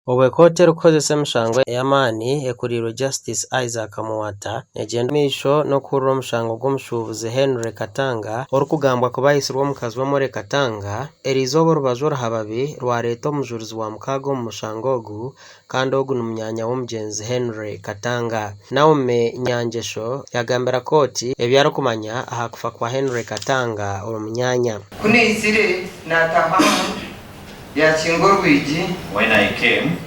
Obwo ekooti erikuhozesa emishango ey'amaani ekuriirwe Justice Isaac Muwata negyenda omu maisho n'okuhurira omushango gw'omushuubuzi Henry Katanga orikugambwa kuba aitsirwe omukazi we Molly Katanga, eriizooba orubaju oruhababi rwareeta omujurizi wa mukaaga omu mushango ogu kandi ogu ni munyaanya w'omugyenzi Henry Katanga. Naomi Nyangyesho yagambira kooti ebi arikumanya aha kufa kwa Henry Katanga omunyaanya. Ku naizire naataahamu, yaakinga orwigi. When I came,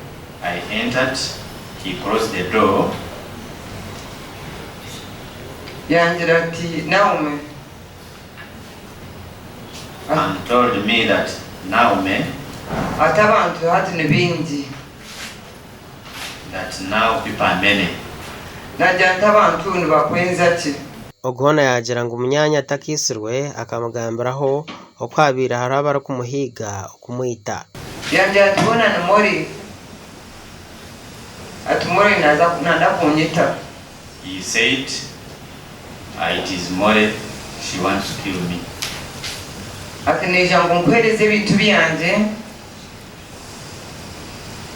I entered, he closed the door. Yangira ati, Naomi. And told me that, Naomi. Ati abantu hati ni baingi. That now people are many. Naagira nti abantu nibakwenza ki? Ogu hoona yaagira ngu munyaanya atakaitsirwe akamugambiraho oku habaire hariho abarikumuhiiga okumwita. Yangira ati hoona ni Molly. Ati Molly nanda kunyita. He said, It is Molly, she wants to kill me. Ati naija ngu nkuhereze ebintu byangye.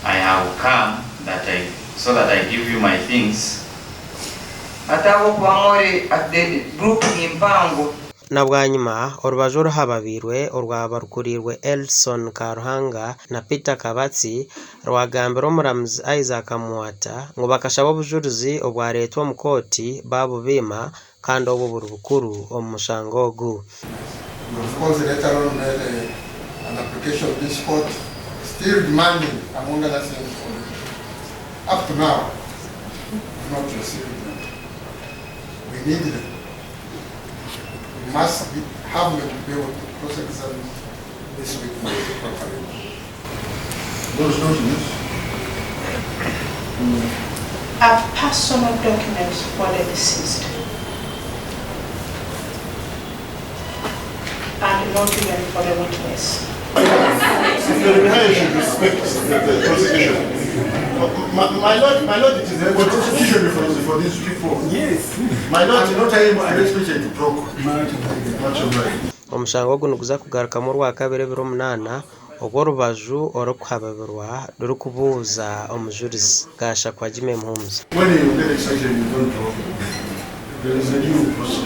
I have come that I so that I give you my things. Ati ahabw'okuba Molly ati the group ni mpango. Na bwanyima, orubaju oruhababiirwe orwaba rukuriirwe Elson Karuhanga na Peter Kabatsi rwagambira omuramuzi Isaac Muwata ngu bakashaba obujurizi obwareetwa omu kooti baabubiima kandi obwo buri bukuru omu mushango ogu. We of course later on made a, an application to this court still demanding among other things for the, up to now we've not received them. We need them. We must be, have them to be able to cross-examine this witness properly. Those documents are personal documents for the deceased and not even for the witness. The should respect the prosecution. My lord, my lord, it is a constitution for these people. Yes. My lord, no time I expect to talk. Much obliged. Omushango ogu niguza kugarukamu orwakabiri ebiro munaana obu orubaju orurikuhababirwa rurikubuuza omujurizi. Gashakwa Jimmy Muhumuza. When you get excited, you don't talk. There is a new process.